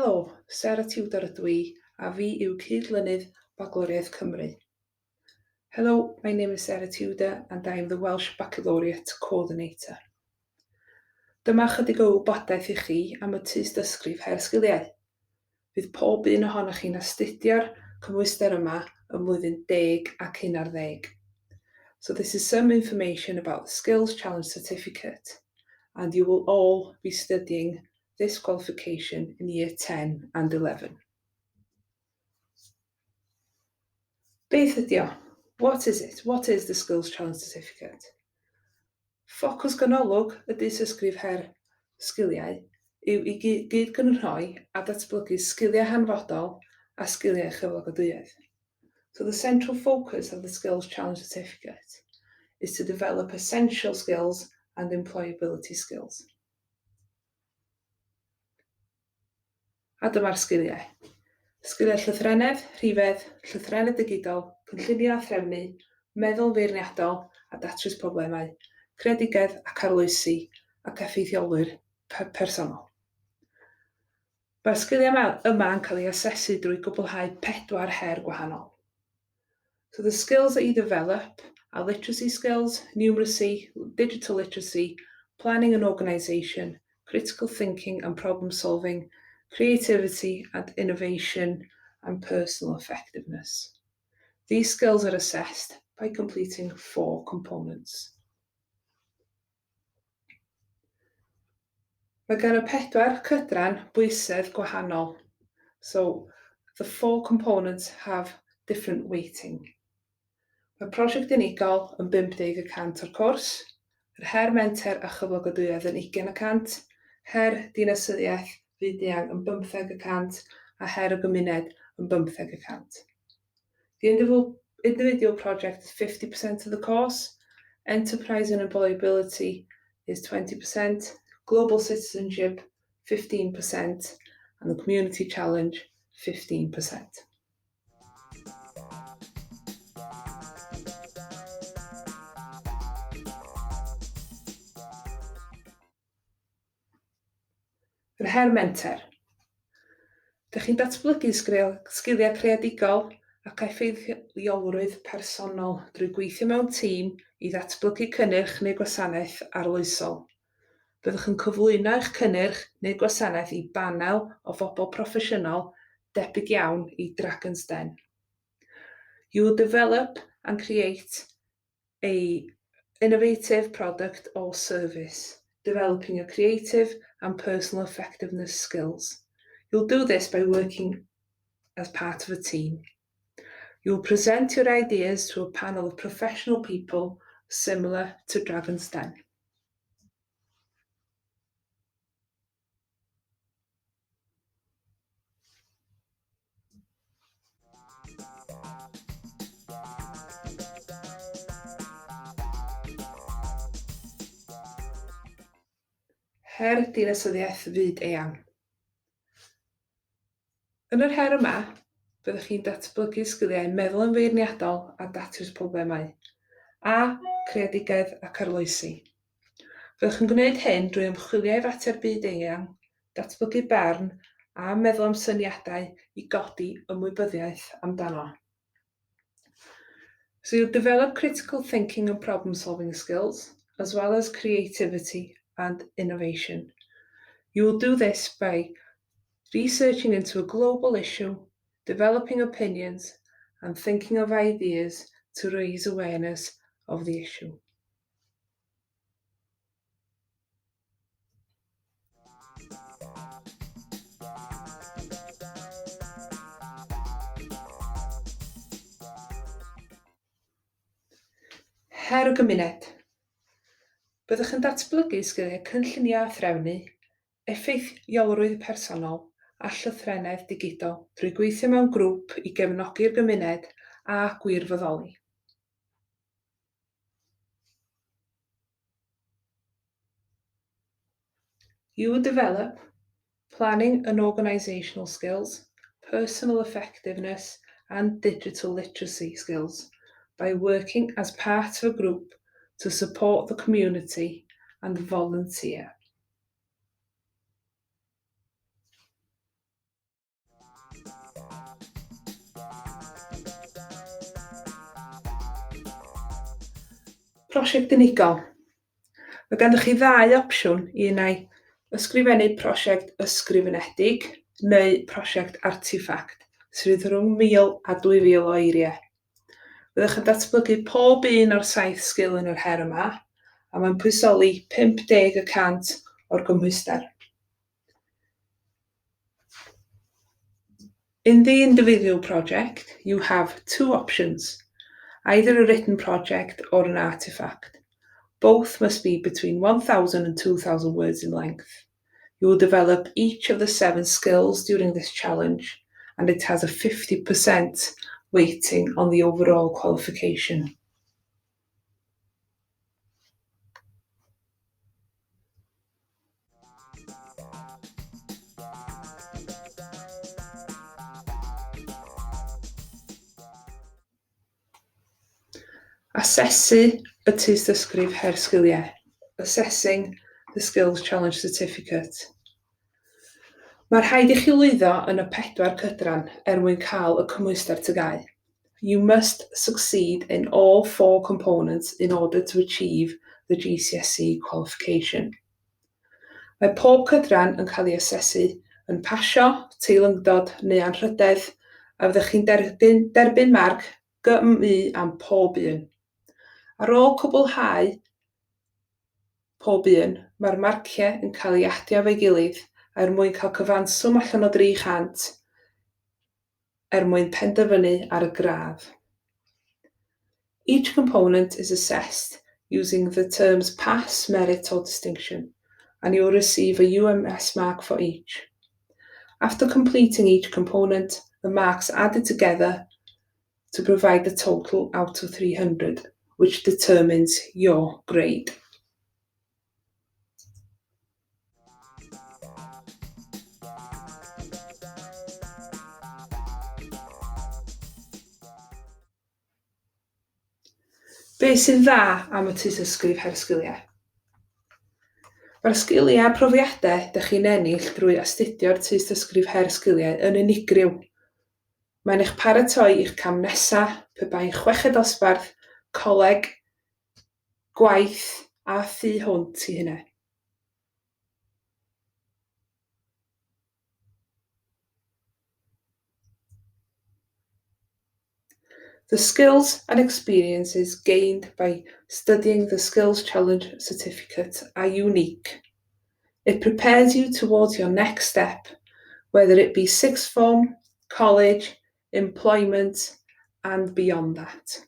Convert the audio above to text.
Helo, Sarah Tudor ydw i, a fi yw cydlynydd Bagloriaeth Cymru. Hello, my name is Sarah Tudor and I am the Welsh Baccalaureate Coordinator. Dyma chydig o wybodaeth i chi am y tystysgrif Her Sgiliau. Fydd pob un ohonoch chi'n astudio'r cymhwyster yma ym mlwyddyn deg ac unarddeg. So this is some information about the Skills Challenge Certificate and you will all be studying this qualification in year 10 and 11. Beth ydi o? What is it? What is the Skills Challenge Certificate? Ffocws ganolog y Dystysgrif Her Sgiliau yw i gyd-gynrhoi a datblygu sgiliau hanfodol a sgiliau chyflogadwyedd. So the central focus of the Skills Challenge Certificate is to develop essential skills and employability skills. A dyma'r sgiliau. Sgiliau llythrennedd, rhifedd, llythrennedd digidol, cynllunio a threfnu, meddwl feirniadol a datrys problemau, creadigedd ac arloesi, ac effeithiolwyr personol. Mae'r sgiliau yma, yma yn cael eu asesu drwy gwblhau pedwar her gwahanol. So the skills that you develop are literacy skills, numeracy, digital literacy, planning and organisation, critical thinking and problem solving, creativity and innovation, and personal effectiveness. These skills are assessed by completing four components. Mae gan y pedwar cydran bwysedd gwahanol. So, the four components have different weighting. Mae prosiect unigol yn 50 y cant o'r cwrs, yr her menter a chyflogadwyedd yn 20 y cant, her dinasyddiaeth fyd-eang yn 15 y cant a her y gymuned yn 15 y cant. The individual project is 50% of the course, enterprise and employability is 20%, global citizenship 15%, and the community challenge 15%. Yr her menter. Dych chi'n datblygu sgiliau creadigol ac effeithiolrwydd personol drwy gweithio mewn tîm i ddatblygu cynnyrch neu gwasanaeth arloesol. Byddwch yn cyflwyno eich cynnyrch neu gwasanaeth i banel o bobl proffesiynol debyg iawn i Dragon's Den. You will develop and create a innovative product or service, developing your creative and personal effectiveness skills. You'll do this by working as part of a team. You'll present your ideas to a panel of professional people similar to Dragon's Den. Her dinasyddiaeth fyd eang. Yn yr her yma, byddwch chi'n datblygu sgiliau meddwl yn feirniadol a datrys problemau, a creadigedd ac arloesi. Byddwch yn gwneud hyn drwy ymchwilio i fater byd-eang, datblygu barn a meddwl am syniadau i godi ymwybyddiaeth amdano. So you'll develop critical thinking and problem solving skills, as well as creativity and innovation. You will do this by researching into a global issue, developing opinions, and thinking of ideas to raise awareness of the issue. Her y gymuned. Byddwch yn datblygu sgiliau cynllunio a threfnu, effeithiolrwydd personol a llythrennedd digidol drwy gweithio mewn grŵp i gefnogi'r gymuned a gwirfoddoli. You will develop planning and organisational skills, personal effectiveness and digital literacy skills by working as part of a group to support the community and volunteer. Prosiect unigol. Mae ganddoch chi ddau opsiwn i unai ysgrifennu prosiect ysgrifenedig neu prosiect artifact sydd rhwng 1,000 a 2,000 o eiriau. Byddwch yn datblygu pob un o'r saith sgil yn yr her yma, a mae'n pwysoli 50 y cant o'r gymhwyster. In the individual project, you have two options, either a written project or an artifact. Both must be between 1,000 and 2,000 words in length. You will develop each of the seven skills during this challenge, and it has a 50% weighting on the overall qualification. Asesu y tystysgrif her sgiliau. Assessing the Skills Challenge Certificate. Mae rhaid i chi lwyddo yn y pedwar cydran er mwyn cael y cymhwyster TGAU. You must succeed in all four components in order to achieve the GCSE qualification. Mae pob cydran yn cael ei asesu yn pasio, teilyngdod neu anrhydedd, a fyddwch chi'n derbyn, derbyn marc GMU am pob un. Ar ôl cwblhau pob un, mae'r marciau yn cael eu adio efo'i gilydd er mwyn cael cyfanswm allan o 300 er mwyn penderfynu ar y gradd. Each component is assessed using the terms pass, merit or distinction, and you will receive a UMS mark for each. After completing each component, the marks are added together to provide the total out of 300, which determines your grade. Be sy'n dda am y tystysgrif her sgiliau? Mae'r sgiliau a profiadau dych chi'n ennill drwy astudio'r tystysgrif her sgiliau yn unigryw. Mae'n eich paratoi i'ch cam nesaf pe bai'n chweched dosbarth, coleg, gwaith a thu hwnt i hynna. The skills and experiences gained by studying the Skills Challenge Certificate are unique. It prepares you towards your next step, whether it be sixth form, college, employment, and beyond that.